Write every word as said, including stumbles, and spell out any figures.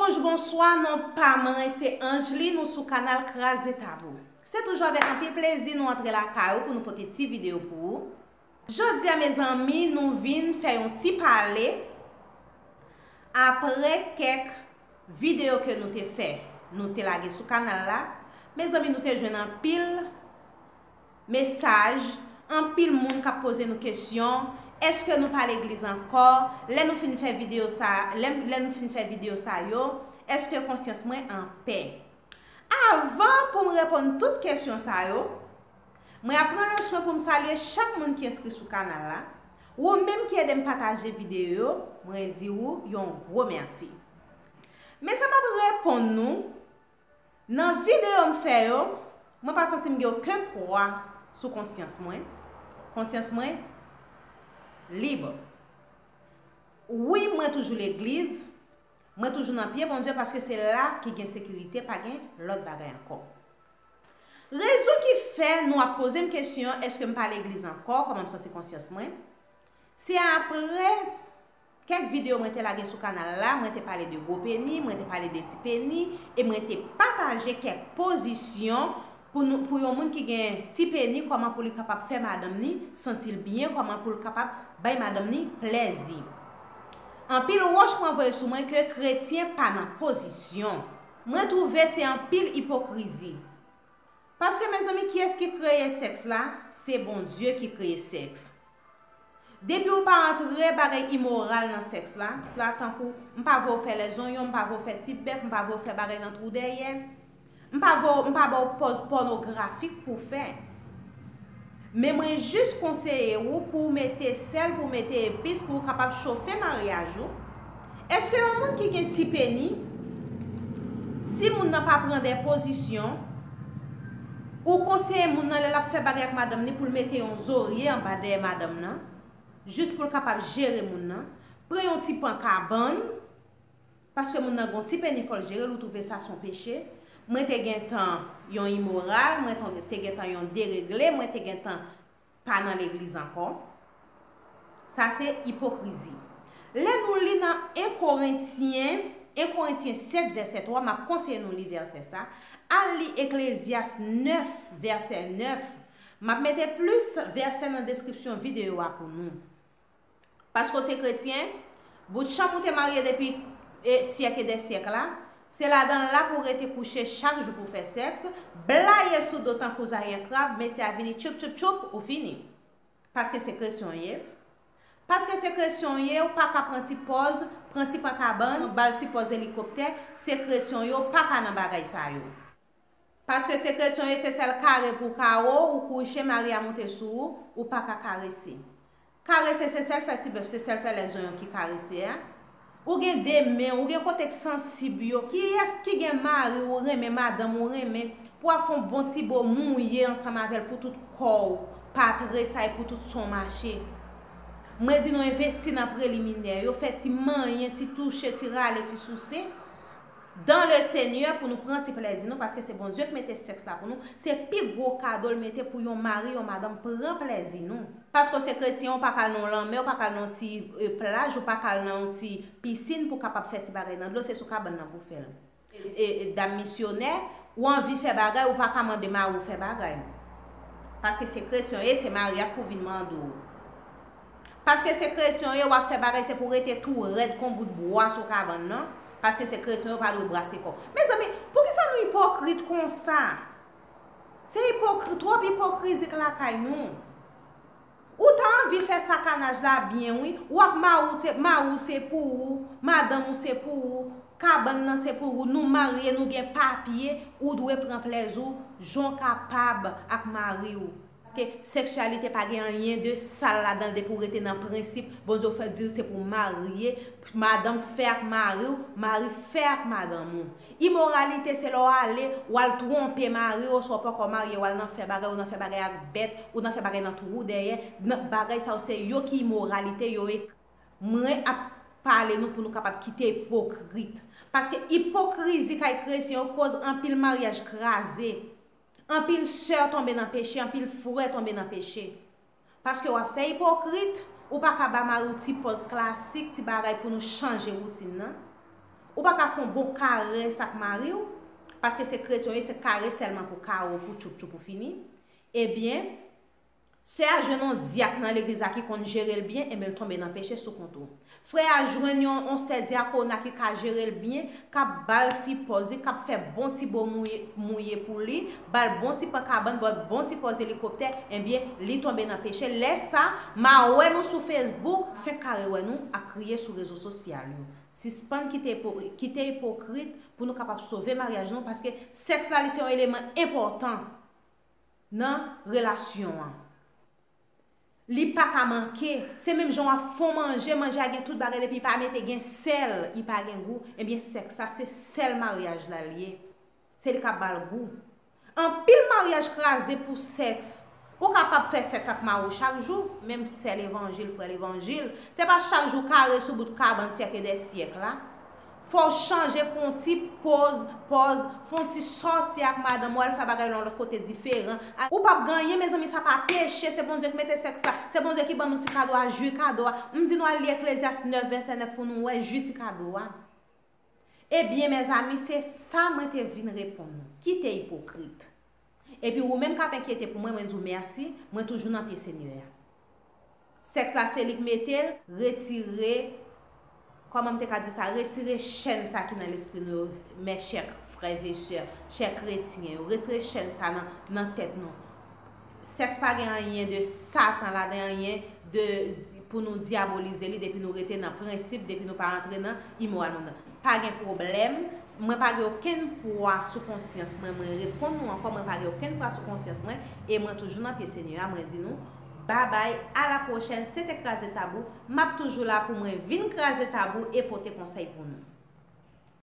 Bonjou, bonswa, non pa mwen se Angeline, ou sou kanal Kraze Tabou. Se toujou avèk anpil plezi nou antre lakay ou pou nou pote ti videyo pou ou. Jodi a, mezanmi, nou vin fè yon ti pale apre kèk videyo ke nou te fè, nou te lage sou kanal la. Mezanmi, nou te jwenn anpil mesaj, anpil moun k ap poze nou kesyon, èske nou pa legliz ankò? Lè nou fin fè videyo sa, lè, lè nou fin fè videyo sa yo, èske konsyans mwen anpè? Avan pou m reponn tout kesyon sa yo, mwen ap pran le swen pou m salye chak moun ki enskri sou kanal la. Ou menm ki ede m pataje videyo yo, mwen di ou yon gwo mèsi. Men sa m ap reponn nou, nan videyo m fè yo, mwen pa santi m gen okenn pwa sou konsyans mwen. Konsyans mwen lib. Wi, mwen toujou legliz, mwen toujou nan pye Bondye paske se la ki gen sekirite, pa gen lòt bagay ankò. Rezon ki fè nou ap poze m kesyon èske m pa legliz ankò, kòman m santi konsyans mwen, se apre kèk videyo mwen te lage sou kanal la, mwen te pale de gwo peni, mwen te pale de ti peni, e mwen te pataje kèk pozisyon pou nou, pou yon moun ki gen ti peni, kòman pou li kapab fè madanm ni santi l byen, kòman pou l kapab bay madanm ni plèzi. Anpil wòch mwen voye sou mwen ke kretyen pa nan pozisyon. Mwen twouve se anpil ipokrizi. Paske, mezanmi, kiyès ki kreye sèks la? Se Bondye ki kreye sèks. Depi ou pa antre bagay imoral nan sèks la, sèks la tankou, m pa vle w fè lèzonyon, m pa vle w fè ti bèf, m pa vle w fè bagay nan twou dèyè, m pa vle w, m pa ba w pòz pònografik pou w fè. Men mwen jis konseye ou pou w mete sèl, pou w mete epis, pou w kapab chofe maryaj ou. Èske yon moun ki gen ti peni, si moun nan pa pran de pozisyon, ou konseye moun nan lè l ap fè bagay ak madanm ni pou l mete yon zorye anba dèyè madanm nan, jis pou l kapab jere moun nan, pran yon ti pan kabann, paske moun nan gon ti peni fò l jere l, ou twouve sa s on peche. Mwen te gentan yon imoral, mwen te gentan yon deregle, mwen te gentan pa nan legliz ankò. Sa se ipokrizi. Lè nou li nan en Korentyen, en Korentyen sèt vèsè twa, m ap konseye nou li vèsè sa. Al li Eklezyas nèf vèsè nèf. M ap mete plis vèsè nan deskripsyon videyo a pou nou. Paske w se kretyen, bout chanm ou te marye depi, e, syèk e dè syèk la, se ladan l la pou w rete kouche chak jou pou w fè sèks, blaye sou do tankou zayen krab, mesye a vini tchoup tchoup tchoup, ou fini. Paske se kretyen w ye. Paske se kretyen w ye, ou pa ka pran ti pòz, pran ti pan kabann, ba l ti pòz elikoptè, se kretyen w ye, ou pa ka nan bagay sa yo. Paske se kretyen w ye, se sèl kare pou w kare w, ou kouche, mari a moute sou ou, ou pa ka karese. Karese se sèl fè ti bèf, se sèl fè lèzonyon ki karese a. Ou gen de men, ou gen kote k sansib yo. Kiyès ki gen mari ou renmen, madanm ou renmen, pou w ap fè yon bon ti bo mouye ansanm avè l pou tout kò w pa tresay, pou tout san w mache? Mwen di nou envesti nan preliminè yo, fè ti manyen, ti touche, ti rale, ti souse. Dans le Seigneur pou nou pran ti plèzi nou, paske se Bondye ki mete sèks la pou nou. Se pi gwo kado l mete pou yon mari, yon madanm pran plèzi nou. Paske w se kretyen, ou pa ka al nan yon lanmè, ou pa ka al nan yon ti, e, plaj, ou pa ka al nan yon ti pisin pou w kapab fè ti bagay nan dlo, se sou kabann nan pou w fè l. E, e, dam misyonè, ou anvi fè bagay, ou pa ka mande mari w fè bagay. Paske se kretyen w ye, se mari a k pou vin mande w. Paske se kretyen w ye, w ap fè bagay, se pou w rete tou rèd kon bout bwa sou kabann nan. Paske se kretyen w ye, w pa dwe brase kò w. Mezanmi, poukisa nou ipokrit konsa? Se ipokri-, twòp ipokrizi k lakay nou. Ou ta anvi fè sakanaj la byen, wi. W ap mari w se, mari w se pou ou, madanm ou se pou ou, kabann nan se pou ou, nou marye, nou gen papye, ou dwe pran plèzi w jan w kapab ak mari w. Paske seksyalite pa gen anyen de sal ladan l depi w rete nan prensip. Bondye fè di w se pou w marye, madanm fè ak mari w, mari fè ak madanm ou. Imoralite se lè w ale, w al twonpe mari w, oswa w poko marye, w al nan fè bagay, ou nan fè bagay ak bèt, ou nan fè bagay nan twou dèyè. Nan bagay sa yo, se yo ki imoralite, yo e-, mwen ap pale nou pou nou kapab kite ipokrit. Paske ipokrizi kay kretyen yo koz anpil maryaj kraze. Anpil sè tonbe nan peche, anpil frè tonbe nan peche. Paske w ap fè ipokrit, ou pa ka ba mari w ti pòz klasik, ti bagay pou nou chanje woutin nan. Ou pa ka fè yon bon karès ak mari w, paske se kretyen w ye, se karès sèlman pou kawo, pou tchoup tchoup ou fini. Ebyen, sè a jwenn yon dyak nan legliz la ki konn jere l byen, ebyen l tonbe nan peche sou kont ou. Frè a jwenn yon, yon sè dyakona ki ka jere l byen, k ap ba l ti pòz li, k ap fè bon ti bo mouye, mouye pou li, ba l bon ti pan kabann, ba l bon ti pòz elikoptè, ebyen, li tonbe nan peche. Lè sa, m a wè nou sou Facebook, fenk kare wè nou ap kriye sou rezo sosyal yo. Sispann kite ipo-, kite ipokrit pou nou kapab sove maryaj nou, paske sèks la, li se yon eleman enpòtan nan relasyon an. Li pa ka manke. Se menm jan w ap fè yon manje, manje a gen tout bagay, depi li pa mete, gen sèl, li pa gen gou, ebyen sèks la se sèl maryaj la l ye. Se li k ap ba l gou. Anpil maryaj kraze pou sèks. Ou kapab fè sèks ak mari w chak jou, menm sè levanjil, frè levanjil. Se pa chak jou kare sou bout kabann syèk e dè syèk la. Fò w chanje, pran yon ti poz, pòz, fè yon ti sòti ak madanm ou, al fè bagay nan yon lòt kote diferan. Ou p ap gen anyen, mezanmi, sa pa peche, se Bondye ki mete sèks la, se Bondye ki ban nou ti kado a, jwi kado a. M di nou al li Eklezyas nèf, vèsè nèf pou nou wè jwi ti kado a. Ebyen, mezanmi, se sa mwen te vin reponn nou. Kite ipokrit. Epi ou menm k ap enkyete pou mwen, mwen di w mèsi, mwen toujou nan pye Senyè a. Sèks la se li k mete l, retire, kòman m te ka di sa, retire chèn sa ki nan lespri nou yo, mes chers frères et sœurs, chè kretyen yo, retire chèn sa nan, nan tèt nou. Sèks pa gen anyen de Satan ladan, anyen de, pou nou dyabolize li, depi nou rete nan prensip, depi nou pa rantre nan imoralman. Pa gen pwoblèm. Mwen pa gen okenn pwa sou konsyans mwen. Mwen reponn nou ankò, mwen pa gen okenn pwa sou konsyans mwen. E mwen toujou nan pye Senyè a. Mwen di nou, babay, a la pwochèn. Se te Kraze Tabou. M ap toujou la pou mwen vin kraze tabou e pote konsèy pou nou.